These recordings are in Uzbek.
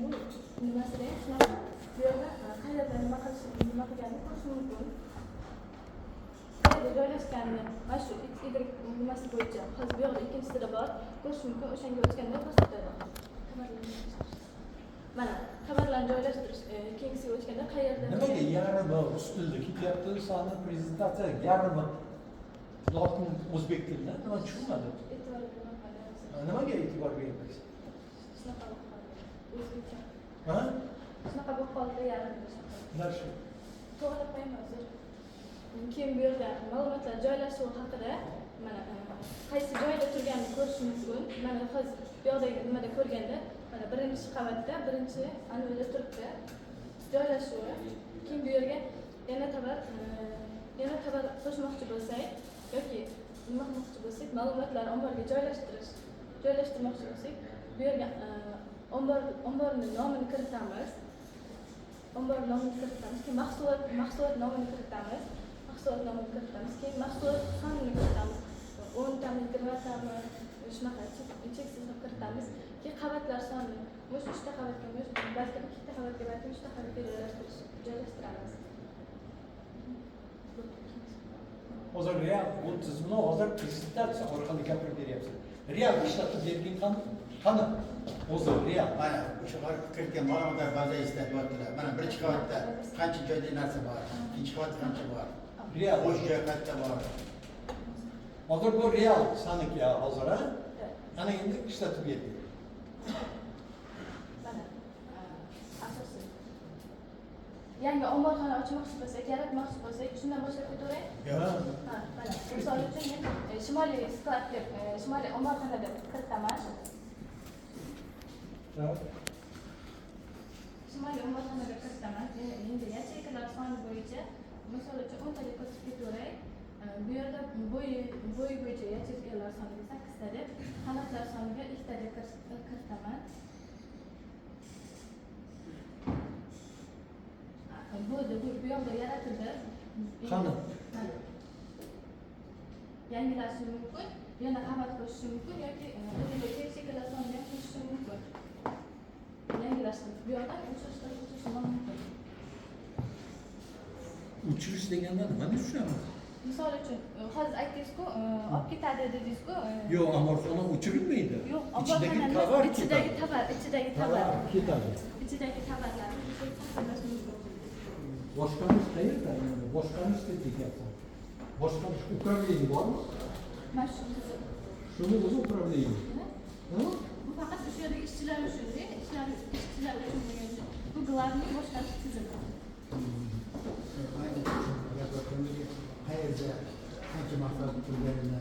Bu nimasida ham shunaqa, bu yerda qayerda nima qilish, nima qilganini ko'rish mumkin. Qayerda joylashganini mana shu x, y nimasi bo'yicha hozir bu yoqda ikkinchisida bor, ko'rish mumkin. O'shanga o'tganda ko'rsatadi. Mana tovarlarni joylashtirish, keyingisiga o'tganda qayerda Nimaga yarmi rus tilida ketyapti sani prezentatsiya, yarmi lotin o'zbek tilida? Nima, tushunmadim. E'tibor bermayman. Nimaga e'tibor bermaysiz? Shunaqa bo'lib qoldi. O'zbekcha. Ha? Shunaqa bo'lib qoldi yarmida shunaqa. Дальше. To'g'rilab qo'yaman, uzr. Keyin bu yerda ma'lumotlar joylashuvi haqida, mana qaysi joyda turganini ko'rish mumkin. Mana hozir bu yoqdagi nimada ko'rganda, mana birinchi qavatda, birinchi anvida turibdi joylashuvi. Keyin bu yerga yana tovar qo'shmoqchi bo'lsak yoki nima qilmoqchi bo'lsak, ma'lumotlarni omborga joylashtirmoqchi bo'lsak, bu yerga omborni nomini kiritamiz. Ombor nomini kiritamiz, keyin mahsulot nomini kiritamiz. Mahsulot nomini kiritamiz, keyin mahsulot sonini kiritamiz. 10 tami, 20 tami, shunaqa cheksiz qilib kiritamiz. Keyin qavatlar sonini, может, uchta qavatga, может, balkim ikkita qavatga, balkim uchta qavatga joylashtiramiz. Hozir real bu tizimni hozir prezentatsiya orqali gapirib beryapsiz. Real ishlatib bergin, qani? Qani? Hozir real. Mana o'sha kiritgan ma'lumotlar bazasida deyaptilar. Mana birinchi qavatda qancha joyda narsa bor, ikkinchi qavatda qancha bor, Real. bo'sh joy qayerda bor. Hozir bu real saniki hozir, ha? Ana endi ishlatib bergin. Mana asosiy yangi omborxona ochmoqchi bo'lsak, yaratmoqchi bo'lsak, shundan boshlab ketaveray. Yo'q. Ha, mana misol uchun men shimoliy склад deb, shimoliy omborxona deb kiritaman. Так. Shimoliy omborxona deb kiritaman. Endi yacheykalar soni bo'yicha, misol uchun, 10 talik ko'rsatib ketaveray. Bu yerda bo'yi bo'yicha yacheykalar soniga sakkizta deb, qanotlar soniga ikkita deb kiritaman. Bo'ldi, bu yoqda yaratildi. Qani? Mana. Yangilashi mumkin, yana qavat qo'shishi mumkin yoki yacheykalar sonini ham qo'shishi mumkin. Yangilash, bu yoqdan o'chirish ham mumkin. O'chirish deganda nimani tushunamiz? Misol uchun, hozir aytdingiz-ku, olib ketadi dedingiz-ku. Yo'q, omborxona o'chirilmaydi. Yo'q, ichidagi omborxona tovar ichidagi ketadi. tovar, ichidagi tovar. Tovar ketadi. Ichidagi tovarlarni saqlash mumkin. Boshqarish qayerda? Endi boshqarish deb ketyapsan. Boshqarish, управление bormi? Mana shu tizim. Shuni o'zi управление. Ha? Ha? Bu faqat o'sha yerdagi ishchilar uchun, ishchilar uchun bo'lgani uchun bu главный boshqarish tizimi. Gapirayotgandagi qayerda qancha mahsulot turganini,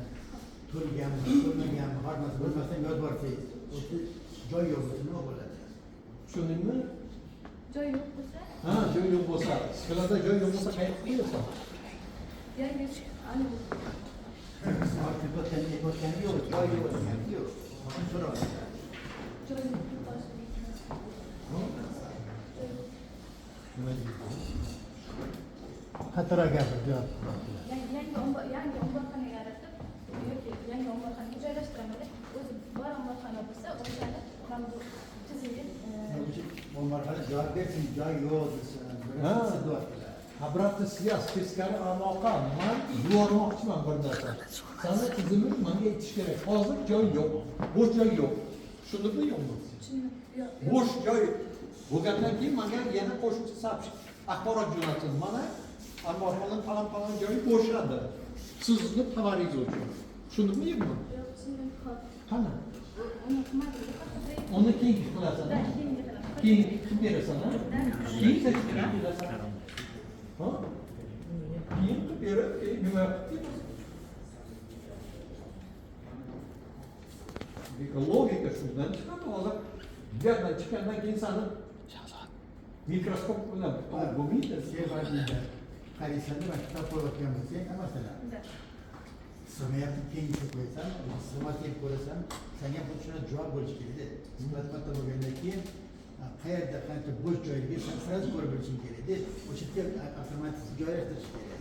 to'lganmi, to'lmaganmi, har narsa bilmasdan yozib borsangiz, o'sha joy yo'q bo'lsa nima bo'ladi? Tushundingmi? Joy yo'q bo'lsa, Ha, joy yo'q bo'lsa, склад da joy yo'q bo'lsa, qayerga qo'yasan? Yangi ani Aytayotgani aytayotgani yo'q, joy yo'q degani yo'q. Shuni so'rayapti. Joy yo'q qolishi mumkin. Ha? Nima deydi? Kattaroq gapir, deyapti. Yangi omborxona yaratib yoki yangi omborxonaga joylashtiramanda, o'zi bor omborxona bo'lsa, o'shani mana bu tizimga Omborxona javob bersin, joy yo'q desin, Ha. birinchisi deyaptilar. Обратная связь, teskari aloqa. Man yubormoqchiman bir narsa. Sani tiziming manga aytish kerak. Hozir joy yo'q. Bo'sh joy yo'q. Tushundingmi, yo'qmi? Tushundim. Yo'q. Bo'sh joy bo'lgandan keyin manga yana qo'shimcha axborot jo'natin. Mana omborxona falon falon joyi bo'shadi. Sizni tovaringiz uchun. Tushundingmi, yo'qmi? Yo'q, tushundim. Ho'p. Qani? Uni qilmadim. Faqat Uni keyin qilasan. Да, keyingi qilaman. Keyin qilib berasan, ha? Keyin sertifikat berasan. Ha? Keyin qilib berib, keyin nima qilib. Logika shundan chiqadi. Hozir bu yerdan chiqqandan keyin sani mikroskop bilan bo'lmaydi. Sen qaraysan, man kitob qo'yayotgan bo'lsang, masalan, Да. sig'mayapti, keyingi qo'yasan, sig'masa ham ko'rasan, senga bu shuni javob bo'lishi kerakda. Склад katta bo'lgandan keyin qayerda qancha bo'sh joyga sen сразу ko'rib bilishing kerakda. O'sha yerga avtomatik joylashtirish kerak.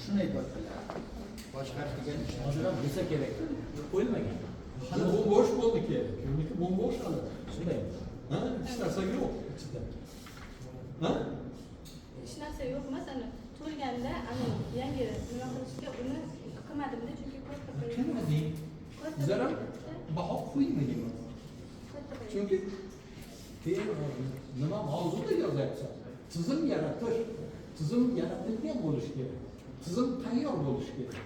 Shuni aytyaptilar. Boshqarish degani shu. Hozir ham bo'lsa kerak, qo'yilmagan. Hali bu bo'sh bo'ldi ki. Uniki bo'sh hali. Shunday. Ha? Hech narsa yo'q ichida. Ha? Hech narsa yo'q emas, ana to'lganda ana yangi nima qilishga uni qilmadimda, chunki katta Qilmading. Katta Bizlar ham baho qo'ymaymiz. Katta. Chunki nima mavzuda yozyapsan? Tizim yaratish, tizim yaratilgan bo'lishi kerak. Tizim tayyor bo'lishi kerak.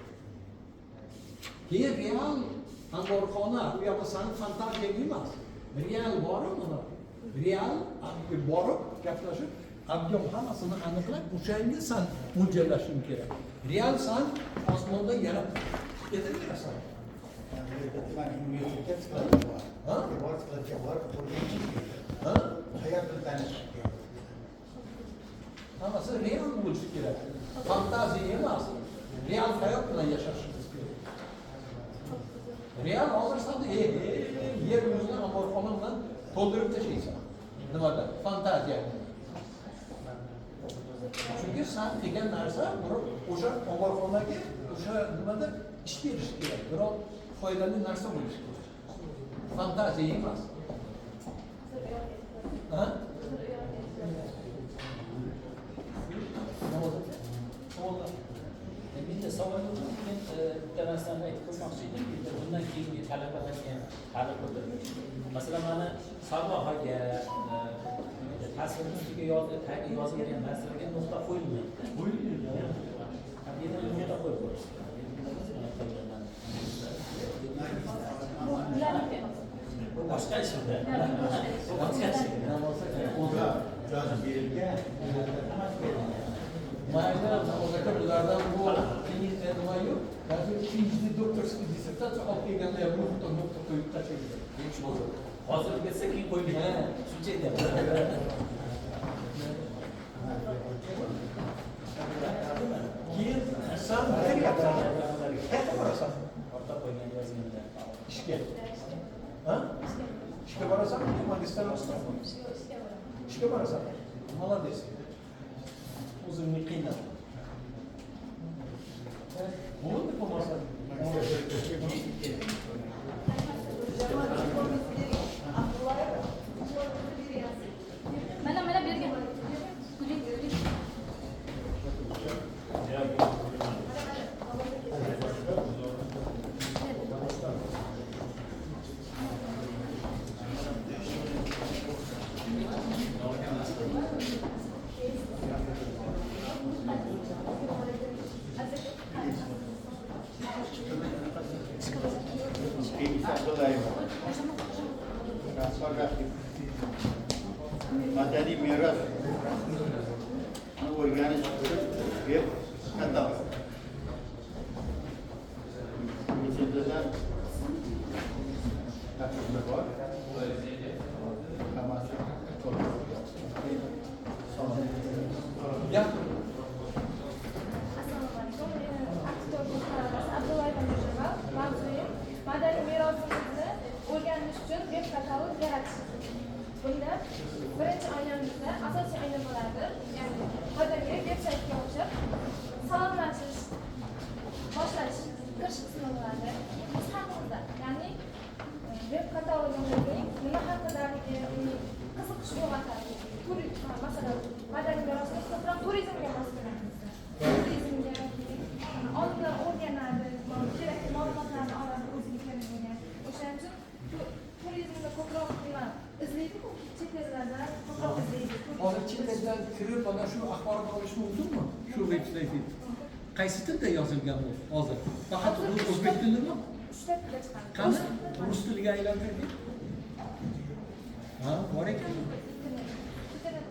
Keyin real omborxona, u yoqda sani fantaziyang emas. Real borib, mana real borib gaplashib, объем hammasini aniqlab, o'shanga san mo'ljallashing kerak. Real san osmonda yaratib ketaverasan. Mana universitetga skladga bor. Ha? Bor, skladga borib o'rganish kerak. Ha? Hayot bilan tanishish kerak. Hammasi real bo'lishi kerak. Fantaziya emas. Real hayot bilan yashashimiz kerak. Real hozir san yer yuzini omborxona bilan to'ldirib tashlaysan. Nimada? Fantaziya. Chunki san degan narsa biror o'sha omborxonaga o'sha nimada ish berishi kerak. Biror foydali narsa bo'lishi kerak. Fantaziya emas. Ha? Savollar. Menda savol yo'q. Men bitta narsani aytib qo'ymoqchi edim. Endi bundan keyingi talabalarga ham ta'liq bildirib. Masalan, mana savohaga, tasvirni ustiga tagiga yozilgan narsalarga nuqta qo'yilmaydi. Qo'yilmaydi. Ha, bu yerda nuqta qo'yib qo'yishdi. Bu boshqa ish unda. Bu boshqa ish. O'zi yozib berilgan, hammasi berilgan. Mayli, Namoz aka, bulardan bu nima yo'q. Даже PhD докторский dissertatsiya olib kelganda ham nuqta nuqta qo'yib tashlaydi. Hozir bersa keyin qo'ymaydi. Ha. Shuncha aytyapti. Keyin san bitiryapsan. Qayerga borasan? Orta qo'ygan yozganda. Ishga. Ha? Ishga borasanmi yo magistraturami? Ishga borasan. Молодец. O'zingni qiynama. Bo'ldi bo'lmasa. Abdullayeva, diplomini beryapsiz. Mana mana bergan. Guling, guling. Keyingi Abdullayeva. Rahbar Rafiq. Madaniy meros o'rganish web katalog. Nechadan takliflar bor. Hammasi to'liq. Salom. Gapir. Assalomu alaykum. Meni aktyor talabasi Abdullayeva Mirjava. Mavzuyim madaniy merosimizni o'rganish uchun web katalog yaratish. Bunda birinchi oynamizda asosiy oyna bo'ladi. Ya'ni foydali web saytga o'xshab salomlashish, boshlash, kirish qismi bo'ladi. Keyin biz haqimizda, ya'ni web katalogimizning nima haqidaligi, uning qiziqish uyg'otadi. Masalan, madaniy merosimiz ko'proq turizmga mos keladi. Turizmga olimlar o'rganadi, kerakli ma'lumotlarni oladi o'ziga kerak bo'lgan. O'shaning uchun turizmda ko'proq nima izlaydi-ku, chet ellardan ko'proq izlaydi. Hozir chet eldan kirib mana shu axborot olish mumkinmi? Shu veb saytda. Qaysi tilda yozilgan u hozir? Faqat o'zbek tilidami? Uchta tilda chiqadi. Qani? Rus tiliga aylantirdik. Ha, bor ekan. Internet.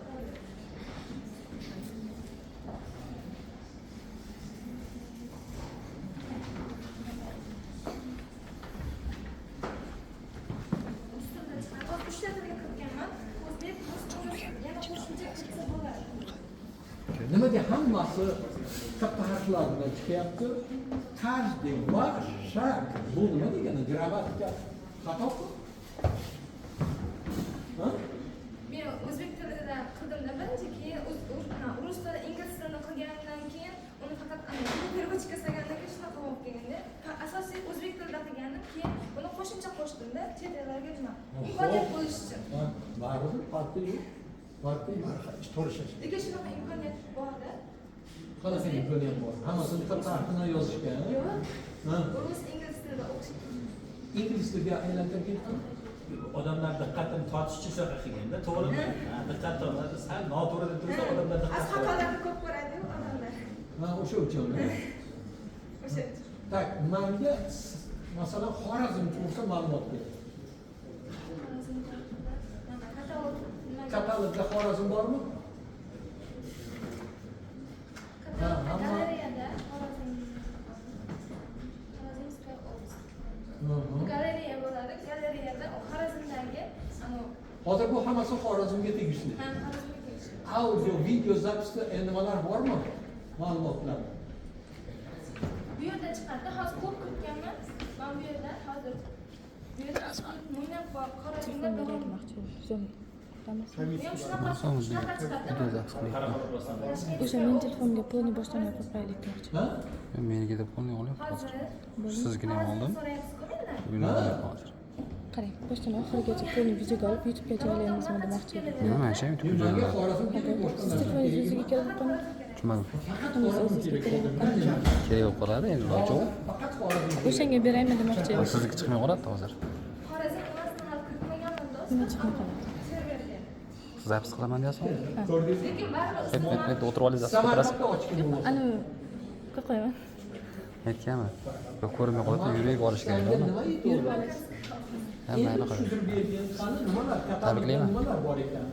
Rus tilida chiqadi. Hozir uchta tilga kiritganman. O'zbek, rus, ingliz, yana qo'shimcha kiritsa bo'ladi. Nimaga hammasi katta harflar bilan chiqyapti? Каждый ваш шаг. Bu nima degani? Grammatika xatoku? Ha? Men o'zbek tilida qildimda birinchi, keyin rus tili, ingliz tilini qilganimdan keyin uni faqat переводчик yasagandan keyin shunaqa bo'lib kelganda, asosiy o'zbek tilida qilgandim, keyin buni qo'shimcha qo'shdimda chet ellarga nima imkoniyat bo'lishi uchun. Ha, Baribir farqi yo'q. Farqi yo'q. To'g'ri ishlash. Lekin shunaqa imkoniyat borda. Qanaqa imkoniyat bor? Hammasini bitta harfini yozishgan. Yo'q. Ha. Rus, ingliz tilida o'qish. Ingliz tiliga aylantirgan. Odamlar diqqatini tortish uchun shunaqa qilganda, to'g'rimi? Ha, diqqat tortadi, sal noto'g'ri deb tursa odamlar Az diqqat tortadi. xatolarni ko'p ko'radi-yu odamlar. Ha, o'sha uchun. O'sha uchun. Так, manga masalan Xorazm to'g'risida ma'lumot kerak. Mana katalog nima? Katalogda Xorazm bormi? Ha, Katalog hamma- galereyada Xorazm, Xorazmskая область. Galereya bo'ladi. Galereyada Xorazmdagi anavi Hozir bu hammasi Xorazmga tegishli. Ha, Xorazmga tegishli. Audio, video запись da nimalar bormi? Ma'lumotlar. Bu yerda chiqadi. Hozir ko'p kiritganman. Men bu yerda hozir bu yerda Mo'ynoq bor, Xorazmda davom. Bu ham shunaqa shunaqa chiqadi. Qoraqalpog'istonda. O'sha men telefonga polni boshdan oyoq qo'yib qo'yaylik demoqchi. Ha? Menikida polni olyapti hozir. Hozir Siznikini ham oldim. so'rayapsiz-ku mendan. Bugun olyapman hozir. Qarang, boshdan oxirigacha polni videoga olib YouTube'ga joylaymizmi demoqchi edim. Nima mana shu Yo'q, YouTube'ga menga joylayman. Xorazm kerak, boshqa Siz narsa telefoningiz kerak o'ziga emas. kelib qolmadi. Tushunmadim. Faqat Xorazm kerak hozir. Kerak bo'lib qoladi endi iloji yo'q. Faqat Xorazm kerak. O'shanga beraymi demoqchi edim. Sizniki chiqmay qoladi hozir. Xorazm nimasini hali kiritmaganman do'st. Nima chiqmay qoladi? Serverga. Запись qilaman deyapsizmi? Ko'rdingizmi? Lekin baribir Et, et, et, o'tirib olib запись qilib turasiz. Samarqandda ochgan bo'lmasa. Anavi qo'yib qo'yaman. Aytganmi? Yo'q, ko'rinmay qoladi, yurib olish kerak Sanga uni. nima yetadi? Ha, Endi mayli qiladi. tushuntirib bergan qani nimalar, katalogda Tabriklayman. nimalar bor ekan.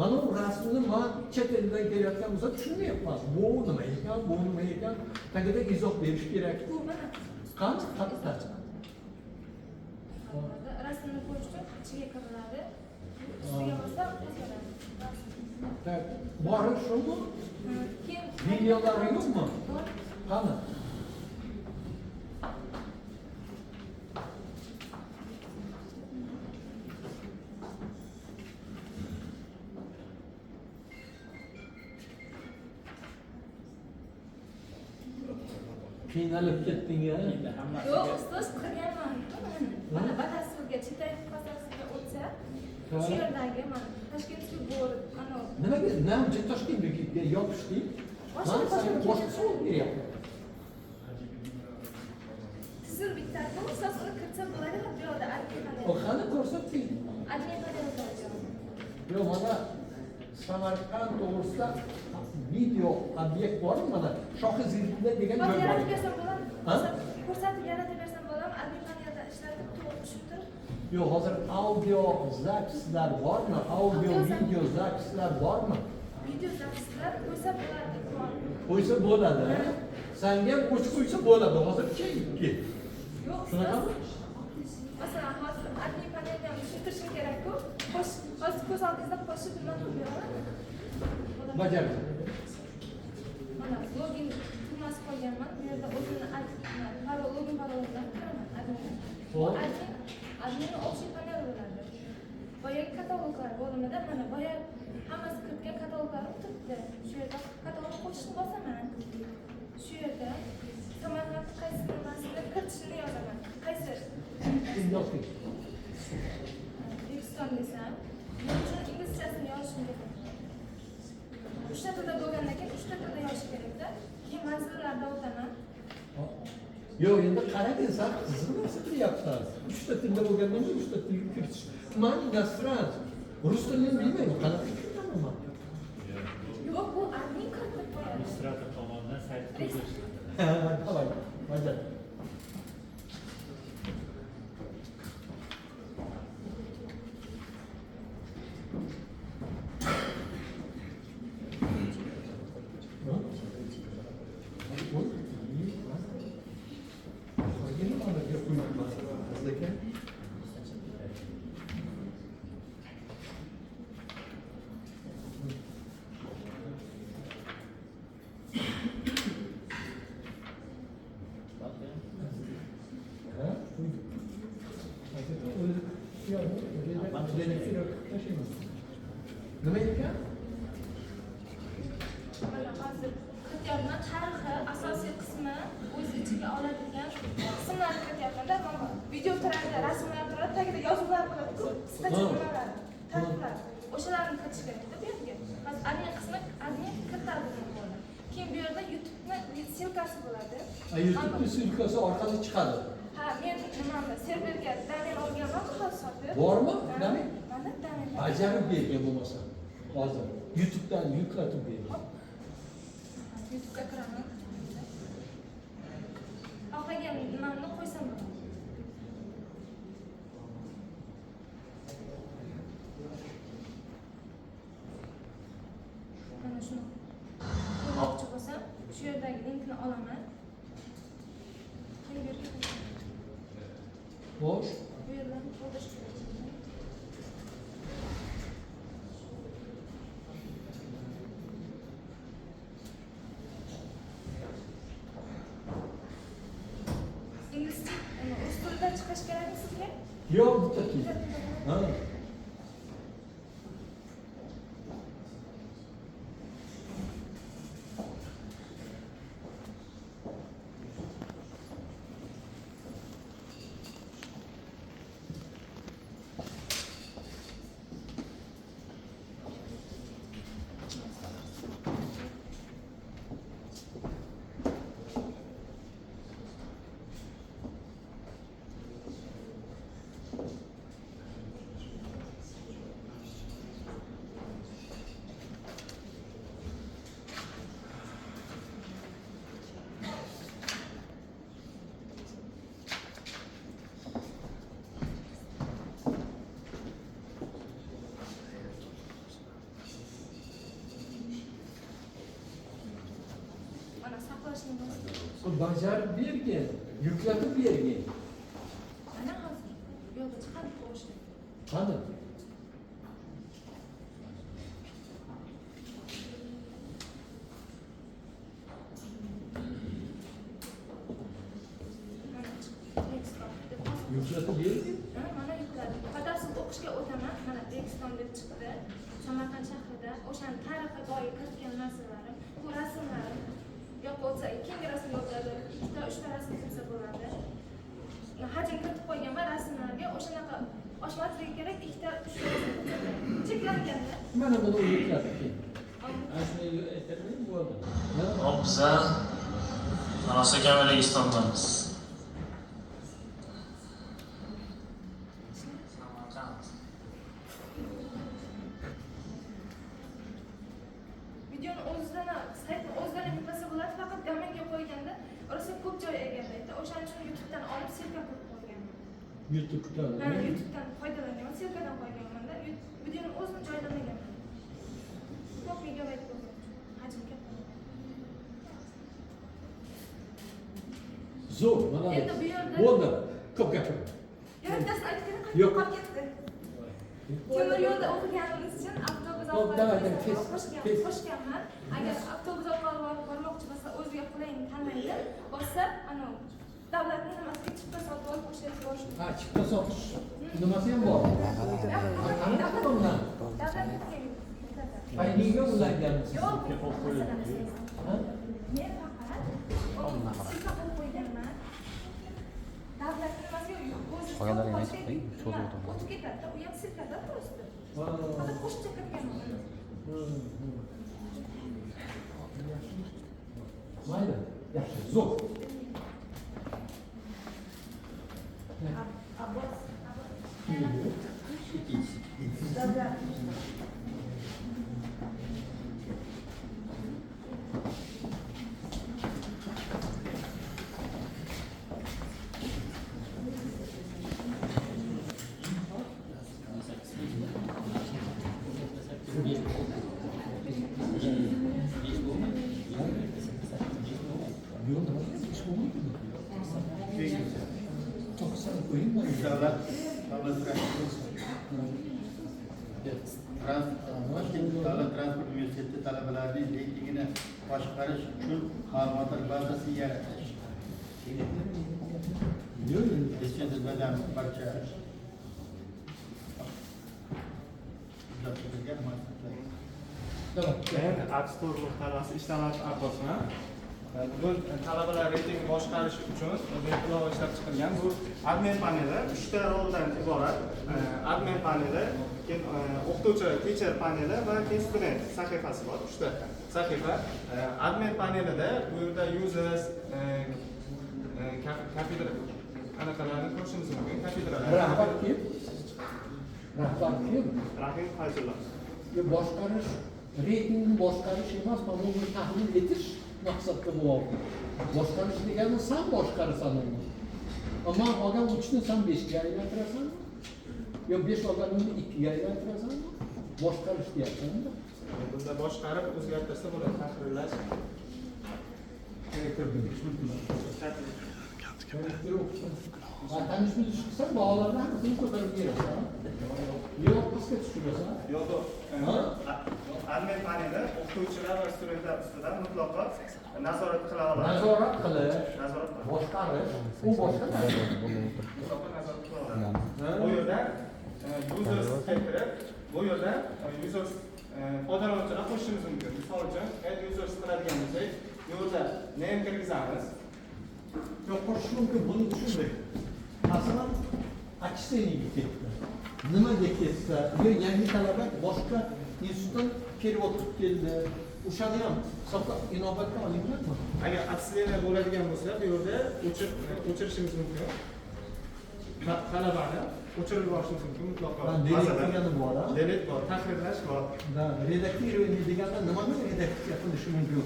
Mana bu rasmni man chet eldan kelayotgan bo'lsa tushunmayapman. Bu nima ekan, bu nima ekan? Tagida izoh berish kerak-ku. Qani qayerda? Rasmni ko'rish uchun ichiga kiriladi. Ustiga bossa o'zgaradi. Rasm. Так, bori shumi? Keyin Videolari yo'qmi? Bor. Qani? Qiynalib ketding-a? Endi hammasiga Yo'q, ustoz qilganman. Mana batafsilga, chetay batafsilga o'tsa, shu yerdagi mana Toshkentskiy город, ana Nimaga namcha Toshkentga yopishding? Boshqa Man senga boshqa boshqa savol beryapman. Tizim bitta-ku, ustoz uni kiritsa bo'ladi bu yoqda admin O panel. qani ko'rsatding? Admin panel o'tadi. Yo'q, mana Samarqand to'g'risida video obyekt bormi mana? Shohi Zinda degan Hozir joy bor. yaratib bersam bo'ladimi? Ha? Ko'rsatib yaratib bersam bo'ladimi? Admin panelda ishlatib to'g'ri tushuntirib. Yo'q, hozir audio запись lar bormi? Audio video запись lar bormi? Video запись lar qo'ysa bo'ladi. Bor. Qo'ysa bo'ladi. Sanga ham o'ch qo'ysa bo'ladi. Hozircha ikki. Yo'q, Shunaqami? ustoz. Masalan, hozir admin panelni ham tushuntirishim kerak-ku. Qo'sh, hozir ko'z oldingizda qo'shib nima qilib beraman? Bajar. Mana login tugmasi qo'yganman. Bu yerda o'zimni parol, login parol bilan kiraman adminga. Bu Xo'p. admin, adminni общий panel bo'ladi. Boyagi kataloglar bo'limida mana boya hammasi kiritgan kataloglarim turibdi. Shu yerda katalog qo'shishni bosaman. Shu yerda Samarqand qaysi nimasini kiritishini yozaman. Qaysi? Yozing. O'zbekiston desam, men uchun inglizchasini yozishim kerak. Uchta tilda bo'lgandan keyin uchta tilda yozish kerakda. Keyin manzillarda o'taman. Yo'q, endi qarang, san qiziq narsa qilyapsan. Uchta tilda bo'lgandan keyin uchta tilga kiritish. Man иностранец. Rus tilini bilmayman, qanaqa kiritaman man? Yo'q, bu admin kiritib qo'yadi. Administrator tomonidan sayt qurilishi. Давай, bajar. Oy, iyi, ha? Oxirgi nimalarga qo'yibman, aziz aka? Ha, qo'ydim. Aziz aka, o'zi yo'q, o'zi tashlaymiz. Nima ekan? Mana hozir kirityapman. Tarixi, asosiy qismi o'z ichiga oladigan qismlarni kirityapmanda. Mana video turadi, rasmlar turadi, tagida yozuvlar bo'ladi-ku, qisqacha Ha. nimalar, tariflar. O'shalarni kiritish kerakda bu yerga. Hozir admin qismi, admin kiritadi buni bo'ldi. Keyin bu yerda YouTube'ni ссылка si bo'ladi. YouTube'ni ссылка si orqali chiqadi. Ha, men nimani serverga domen olganman, hozir sotib. Bormi? Domen? Mana domen. Bajarib bergan bo'lmasa. Hozir YouTube'dan yuklatib bergan. YouTube'ga kiraman. Xohlagan nimamni qo'ysam bo'ladi. Mana shuni qo'ymoqchi bo'lsam, shu yerdagi linkni olaman. Keyin bu yerga qo'yaman. Xo'sh. Bu yerdan to'ldirish kerak. Inglizcha rus tilida chiqish kerakmi sizga? Yo'q, bitta til. Ha. Mana saqlashni bosdim. Bajarib bergin, yuklatib bergin. Mana hozir bu yoqda chiqarib qo'yishdi. Qani? Mana chiqdi. Registon deb hozir. Yuklatib bergin. Ha, mana yukladim. Batafsil o'qishga o'taman. Mana Registon deb chiqdi. Samarqand shahrida o'shani tarixi boyi kiritgan narsalarim, bu rasmlarim. Yoqqa o'tsa, keyingi rasmga o'tadi. 2ta, 3ta rasm kiritsa bo'ladi. Hajm kiritib qo'yganman rasmlarga. O'shanaqa oshmasligi kerak, 2ta, 3ta rasm kiritsa bo'ladi. Cheklanganda. Mana buni yuklatib keyin. Ana shuni aytadimi bo'ldi. Hop, biza Rosa Registondanmiz. Samarqand. Videoni o'zidan ham, saytni o'zidan ham yuklasa bo'ladi, faqat domenga qo'yganda rosa ko'p joy egallaydi. O'shaning uchun YouTube'dan olib ссылка qilib qo'yganman. YouTube'dan. Ha, YouTube'dan foydalanganman, ссылка dan qo'yganman-da. Videoni o'zim joylamaganman. Ko'p megabayt bo'lgan uchun, hajm katta bo'lgan. Zo'r, mana Endi bu yerda bo'ldi. Ko'p gapirma. Yo, bittasini aytib keling, Yo'q. qolib ketdi. Temir yo'lda o'qiganimiz uchun avtobus Hop, orqali давай, давай, tez, tez. qo'shganman. Agar avtobus orqali bormoqchi bo'lsa, o'ziga qulayini tanlaydi. Bossa, ana davlatning nimasiga chipta sotib olib o'sha yerga borish mumkin. Ha, chipta sotish nimasi ham bor. Qanaqa undan? Davlatning Payninga ulanganmisiz? Yo'q, masalan, Ha? men faqat ссылка qilib qo'yganman. Davlatning nimasiga o'zi Qolganlarga aytib qo'ying, cho'zib o'tiraman. O'tib ketadi-da, u ham ссылка da просто. Ha. Faqat qo'shimcha kiritganman. Mayli, yaxshi, zo'r. Abbos. Ikkinchisi. Да-да. Besh besh bo'lmaydi. Besh bo'lmaydi. Yo'q, nimaga besh bo'lmaydi? Keyingisi. 90 qo'yingmi? Davlat Toshkent davlat transport universiteti talabalarining reytingini boshqarish uchun ma'lumotlar bazasini yaratish. Yo'q, yo'q. Litsenziyadan barcha topshirilgan maslahatlar. Давай. App Store muhtalasi ishlanadi Abbosmi? Bu talabalar reytingini boshqarish uchun veb ilova ishlab chiqilgan. Bu admin paneli 3 ta roldan iborat. Admin paneli, keyin o'qituvchi teacher paneli va keyin student sahifasi bor. 3 ta sahifa. Admin panelida bu yerda users, kafedra anaqalarni ko'rishimiz mumkin. Kafedralar. Rahbar kim? Rahbar kim? Rahim Fayzullo. Boshqarish, reytingni boshqarish emas, mana buni tahlil etish maqsadga muvofiq. Boshqarish degani sen boshqarasan uni. Ammo olgan 3ni sen 5ga aylantirasanmi? Yo 5 olganingni 2ga aylantirasanmi? Boshqarish deyapsan-da. Bunda boshqarib o'zgartirsa bo'ladi, tahrirlash. Tanish bilish qilsan, baholarni hammasini ko'tarib berasan. Yo'q, pastga tushirasan. Yo'q, admin paneli o'qituvchilar va studentlar ustidan mutlaqo nazorat qila oladi. Nazorat qilish, boshqarish, u boshqa narsa. Mutlaqo nazorat qila oladi. Bu yerda users kirib, bu yerda users foydalanuvchilar qo'shishimiz mumkin. Misol uchun, add users qiladigan bo'lsak, bu yerda name kirgizamiz. Yo'q, qo'shish mumkin, buni tushundik. Masalan, отчисление ketdi. Nimaga ketsa, yo yangi talaba boshqa institutdan перевод qilib keldi. O'shani ham hisoblab inobatga olinganmi? Agar отчисление bo'ladigan bo'lsa, bu yerda o'chirishimiz mumkin. Talabani o'chirib yuborishimiz mumkin mutlaqo. Delete degani bor, ha? Delete bor, tahrirlash bor. Da, redaktirование deganda nimani redaktsiya qilish mumkin?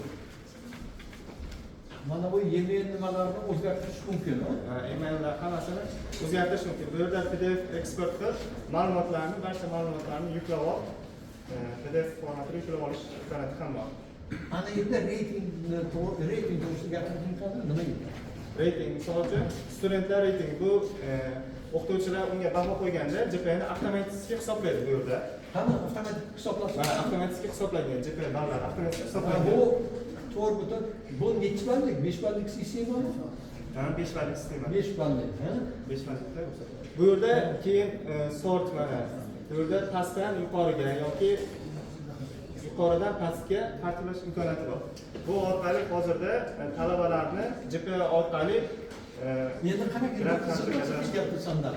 Mana bu e-mail nimalarni o'zgartirish mumkin, ha? E-maillar hammasini o'zgartirish mumkin. Bu yerda PDF eksport qilib, ma'lumotlarni, barcha ma'lumotlarni yuklab olib, PDF formatida yuklab olish imkoniyati ham bor. Ana endi reytingni, reyting to'g'risida gapirishing qani, nima edi? Reyting, misol uchun, studentlar reytingi bu o'qituvchilar unga baho qo'yganda GPAni avtomatik hisoblaydi bu yerda. Qani avtomatik hisoblash? Mana avtomatik hisoblangan GPA ballari avtomatik hisoblangan. Bu to'rt butun, bu nechi ballik? 5 ballik sistemami? Ha, 5 ballik sistema. 5 ballik, ha? 5 ballikda. Bu yerda keyin sort mana. Bu yerda pastdan yuqoriga yoki yuqoridan pastga tartiblash imkoniyati bor. Bu orqali hozirda talabalarni GPA orqali endi qanaqa gapirsanlar.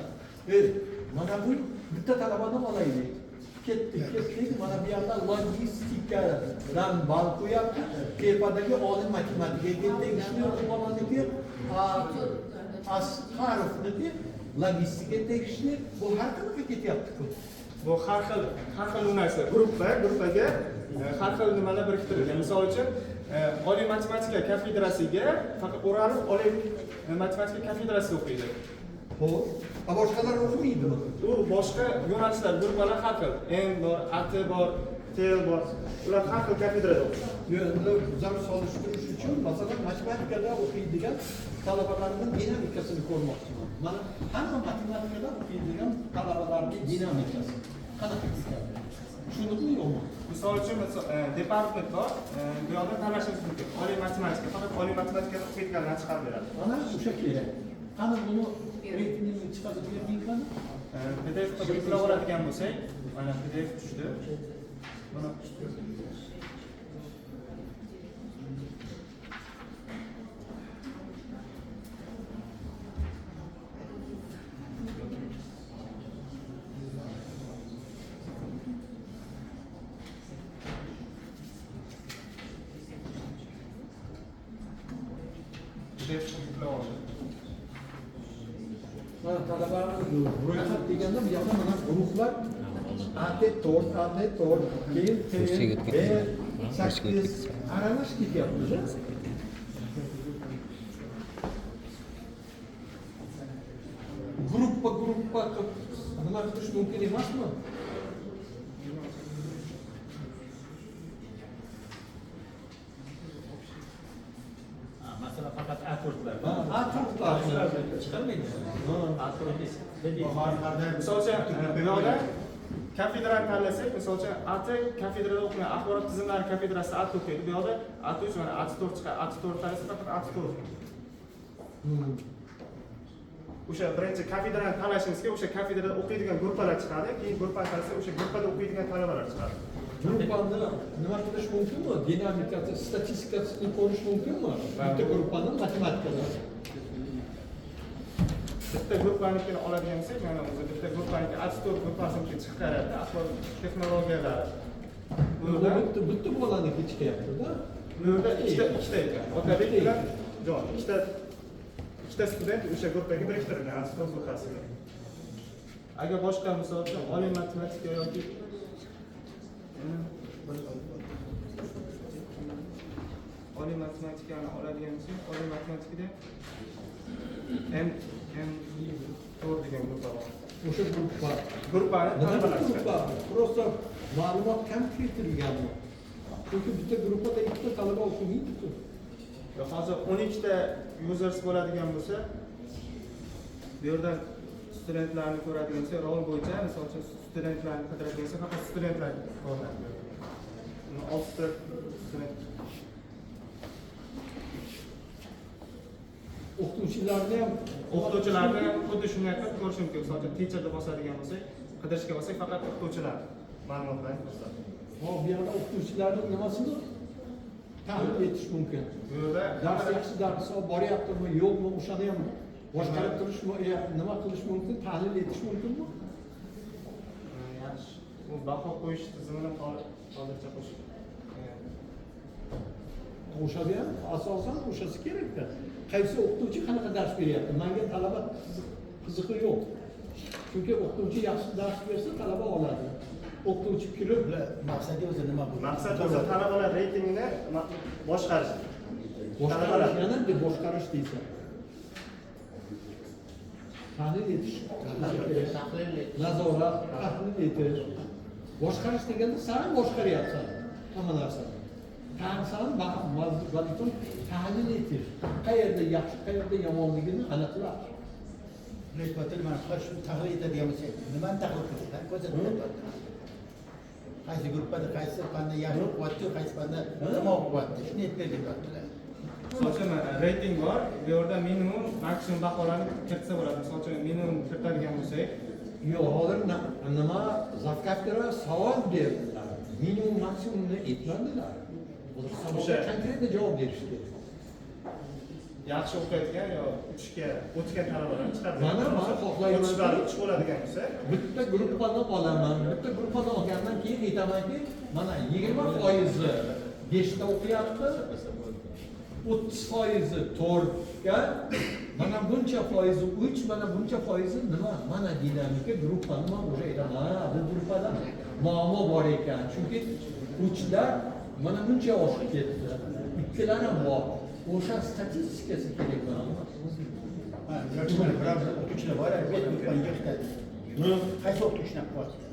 Mana bu bitta talabani olaylik. Ketdik, mana bu yerda logistikadan ball qo'yapti. Tepadagi oliy matematikaga tegishli bolaniki, Asqarovniki logistika tegishli. Bu har qanaqa ketyapti-ku. Bu har xil narsa. Gruppaga har xil nimalar biriktirilgan. Misol uchun, oliy matematika kafedrasiga faqat O'ralov oliy matematika kafedrasida o'qiydi. Xo'p, boshqalar o'qimaydimi? U boshqa yo'nalishlar, gruppalar har xil. M bor, AT bor, T bor. Ular har xil kafedrada o'qiydi. Yo'q, ular solishtirish uchun, masalan, matematikada o'qiydigan talabalarning dinamikasini ko'rmoqchiman. Mana hamma matematikada o'qiydigan talabalarning dinamikasi qanaqa ketadi? Tushundingmi yo'qmi? Misol uchun, department bor, bu yoqda tanlashimiz mumkin. Oliy matematika, faqat oliy matematikada o'qiydiganlarni chiqarib beradi. Mana o'sha kerak. Qani buni reytingini chiqarib berding qani? PDF qilib yuklab oladigan bo'lsak, mana PDF tushdi. Buni PDF yuklab oldim. Mana talabalarni ro'yxat deganda bu yoqda mana guruhlar AT4, AT4, keyin T, B, 8 aralash ketyapti. Gruppa qilib nima qilish mumkin emasmi? Masalan, faqat A4lar. A4lar chiqarmaydi. A4. Misol uchun, bu yoqda kafedrani tanlasak, misol uchun AT kafedrada o'qigan axborot tizimlari kafedrasida AT o'qiydi. Bu yoqda AT3 mana AT4 chiqadi. AT4 tanlasa faqat AT4. O'sha birinchi kafedrani tanlashimizga o'sha kafedrada o'qiydigan gruppalar chiqadi, keyin gruppa tanlasa o'sha gruppada o'qiydigan talabalar chiqadi. Gruppani nima qilish mumkinmi? Dinamikasi, statistikasini ko'rish mumkinmi? Bitta gruppani matematikada. Bitta gruppanikini oladigan bo'lsak, mana o'zi bitta gruppaniki Astor gruppasiniki chiqaradi, axborot texnologiyalari. Bu bitta bolaniki chiqyapti-da. Bu yerda ikkita ekan. Otabek bilan Jon, ikkita student o'sha gruppaga biriktirilgan Astor gruppasiga. Agar boshqa, misol uchun, oliy matematika yoki oliy matematikani oladigan bo'lsak, oliy matematikada M M4 degan gruppa bor. O'sha gruppa. Gruppani nima gruppa? Просто ma'lumot kam kiritilganmi? Chunki bitta gruppada ikkita talaba o'qimaydi-ku. Yo'q, hozir 12 ta users bo'ladigan bo'lsa, bu yerdan studentlarni ko'radigan bo'lsa, rol bo'yicha, misol uchun studentlarni qidiradigan bo'lsa, faqat studentlar ko'rinadi. 6 ta student. O'qituvchilarni ham xuddi shunday qilib ko'rish mumkin. Misol uchun teacherda bosadigan bo'lsak, qidirishga bo'lsak, faqat o'qituvchilar ma'lumotlarni ko'rsatadi. Hop, bu yerda o'qituvchilarning nimasini tahlil etish mumkin. Bu yerda dars yaxshi dars olib boryaptimi, yo'qmi, o'shani ham boshqarib turishmi, nima qilish mumkin, tahlil etish mumkinmi? Yaxshi. Bu baho qo'yish tizimini hozircha qo'shib. O'shada ham asosan o'shasi kerakda. Qaysi o'qituvchi qanaqa dars beryapti? Menga talaba qizig'i yo'q. Chunki o'qituvchi yaxshi dars bersa, talaba oladi. O'qituvchi kirib, maqsadi o'zi nima bu? Maqsad o'zi talabalar reytingini boshqarish. Boshqarish yana deb boshqarish deysan. Tahlil etish, nazorat, tahlil etish. Boshqarish deganda sen boshqaryapsan hamma narsani. San vazifang tahlil etish. Qayerda yaxshi, qayerda yomonligini aniqlash. Lekin mana shu tahlil etadigan bo'lsak, nimani tahlil qilsak, ko'rsatib beradi. Qaysi gruppada qaysi fanda yaxshi o'qiyapti, qaysi fanda nima o'qiyapti, shuni aytib bergan. Misol uchun reyting bor, bu yerda minimum, maksimum baholarni kiritsa bo'ladi. Misol uchun minimum kiritadigan bo'lsak, yo'q, hozir nima zavkafedra savol berdilar. Minimum, maksimumni aytmadilar. Hozir savolga konkretно javob berish kerak. Yaxshi o'qiyotgan yo 3ga o'tgan talabalarni chiqaradi. Mana men xohlayman, 3 bo'ladigan bo'lsa, bitta gruppani olaman. Bitta gruppani olgandan keyin aytamanki, mana 20% 5 ta o'qiyapti, 30% 4ga, mana buncha foizi 3, mana buncha foizi nima? Mana dinamika gruppani men o'sha aytaman, ha, bu gruppada muammo bor ekan. Chunki 3lar mana buncha oshib ketdi. 2lar ham bor. O'sha statistikasi kerak mana. Ha, biror o'qituvchilar bor, gruppani yig'itadi. Qaysi o'qituvchilar qilyapti?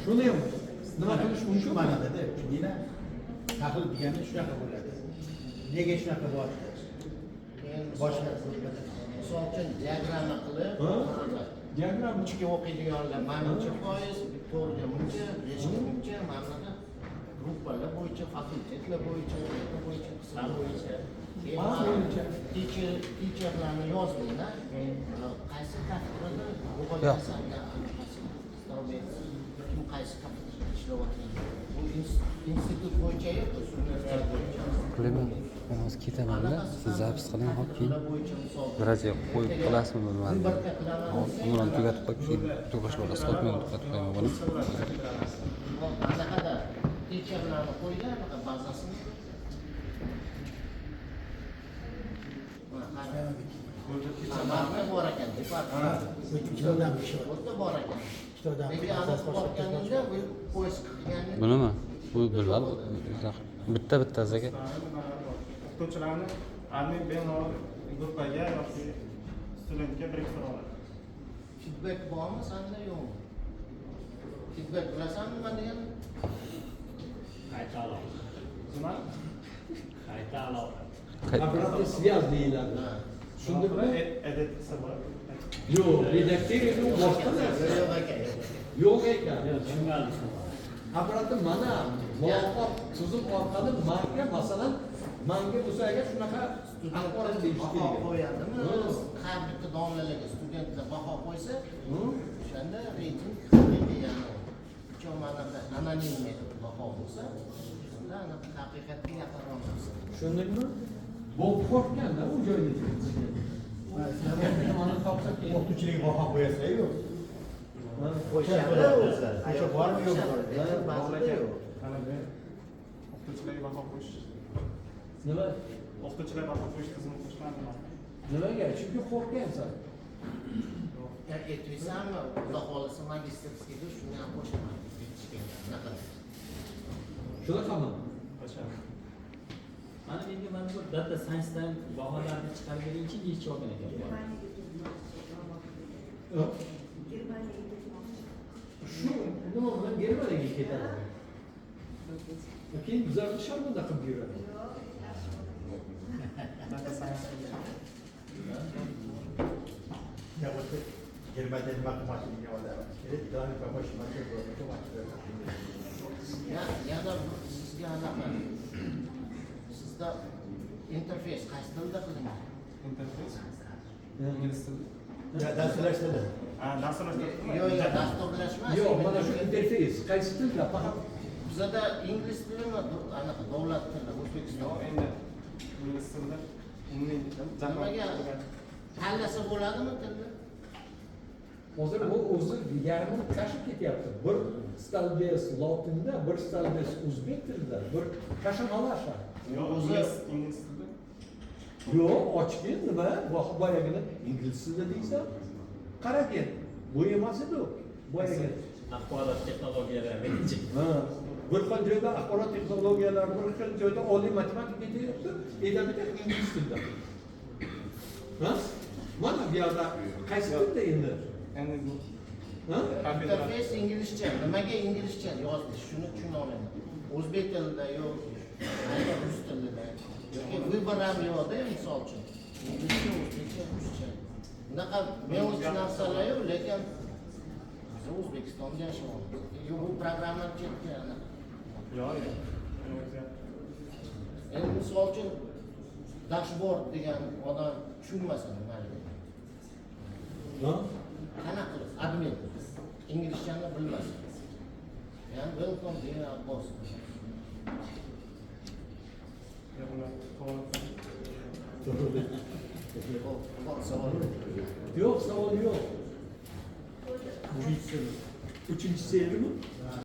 Shuni ham nima qilish mumkin? Shu ma'noda-da, tushundingmi? Tahlil degani shunaqa bo'ladi. Nega shunaqa bo'lyapti? Boshqa gruppada. Misol uchun diagramma qilib, diagramma 3ga o'qiydiganlar manimcha foiz, 4ga buncha, 5ga buncha, mana bunaqa gruppalar bo'yicha, fakultetlar bo'yicha, bo'yicha, qism bo'yicha. Teacherlarni yozdingda, qaysi kafedrada yo'qolgansan, kim qaysi kafedrada ishlayotgan. Bu institut bo'yicha yo'q, universitet bo'yicha. Qilaman, men hozir ketaman-da, siz zapis qiling, hop, keyin daraja qo'yib qilasizmi bilmadim. Hozir buni tugatib qo'yib, keyin tugash bo'ladi, hop, men tugatib qo'yaman buni. Anaqada teacherlarni qo'ygan, anaqa bazasini. Mana bor ekan, departament. Ikkita odam ishlayapti, bor ekan. Ikkita odam. Bunimi? Bu bilmadim. Bitta bittasiga. O'qituvchilarni admin bemalol gruppaga yoki studentga biriktira oladi. Feedback bormi senda yo'qmi? Feedback bilasanmi nima degani? Qayta aloqa. Nima? Qayta aloqa. Обратная связь deyiladi. Shundaymi? Edit qilsa bo'ladi. Yo'q, redaktoriya boshqa narsa. Yo'q ekan. Tushunmadim. Обратно mana muloqot tizim orqali manga masalan manga bo'lsa agar shunaqa axborot berish Baho kerak. qo'yadimi? Har bitta domlalarga studentlar baho qo'ysa, o'shanda reyting haqiqiy, ya'ni 3 Qachon mana анонимный baho bo'lsa, unda anaqa haqiqatga yaqinroq narsa. Tushundingmi? Bo'lib qo'rqqanda u joyda. Mana topsa keyin O'qituvchilik baho qo'yasizlar-yu. Qo'yishadi o'zlari. O'sha bormi, yo'qmi? Lekin ba'zida yo'q. Talaba o'qituvchilarga baho qo'yish. Nima? O'qituvchilar baho qo'yish tizimi qo'shiladimi? Nimaga? Chunki qo'rqgansan. Ya aytyapsanmi, Xudo xohlasa магистрский ga shuni ham qo'shaman. Shunaqa. Shunaqami? Qo'shadi. Mana menga mana bu data science'dan baholarni chiqarib beringchi, necha olgan ekan bu? Germaniyaga ketmoqchi. Shu nima bilan Germaniyaga ketadi. Keyin bizlarni sharmanda qilib yuradi. Yo'q, yaxshi. Data science. Ya o'sha Germaniyada nima qilmoqchi degan odam kerak, главный помощь. Yana sizga anaqa, sizda interfeys qaysi tilda qilingan? Interfeys ingliz tilida. Ya dasturlash tili. Ha, dasturlash tilida. Yo'q, dasturlash emas. Yo'q, mana shu interfeys qaysi tilda? Faqat Bizada ingliz tilimi anaqa davlat tili O'zbekiston. Yo'q, endi ingliz tilida umumiy Nimaga tanlasa bo'ladimi tilni? Hozir bu o'zi yarmi kashib ketyapti. Bir столбец lotinda, bir столбец o'zbek tilida, bir kasha-malasha. Yo'q, O'zi- ingliz tilida. Yo'q, ochgin nima? Boyagini ingliz tilida deysan. Qaragin, bu emas edi u. Boyagi. Axborot texnologiyalari birinchi. Ha, bir xil joyda axborot texnologiyalari, bir xil joyda oliy matematika ketyapti, edabiyot ingliz tilida. Ha? Mana bu yoqda qaysi tilda endi? Endi bu Ha? kafedra Interfeys inglizcha. Nimaga inglizcha yozdi? Shuni tushuna olmayman. O'zbek tilida yo'q, mayli rus tilida yoki выбор ham yo'qda, misol uchun. Inglizcha, o'zbekcha, ruscha. Bunaqa мелочь narsalar yo'q, lekin biz O'zbekistonda yashayapmiz. Yo'q, bu programma chetga anaqa. Yo'q. Endi o'zi Endi misol uchun dashboard degan odam tushunmasa nimaligini. Ha? Qanaqa qilib admin inglizchani bilmasa. Ya'ni welcome dear Abbos. Yo'q, ular to'g'ri. Hop, savol. Yo'q, savol yo'q. Uchinchisi edimi?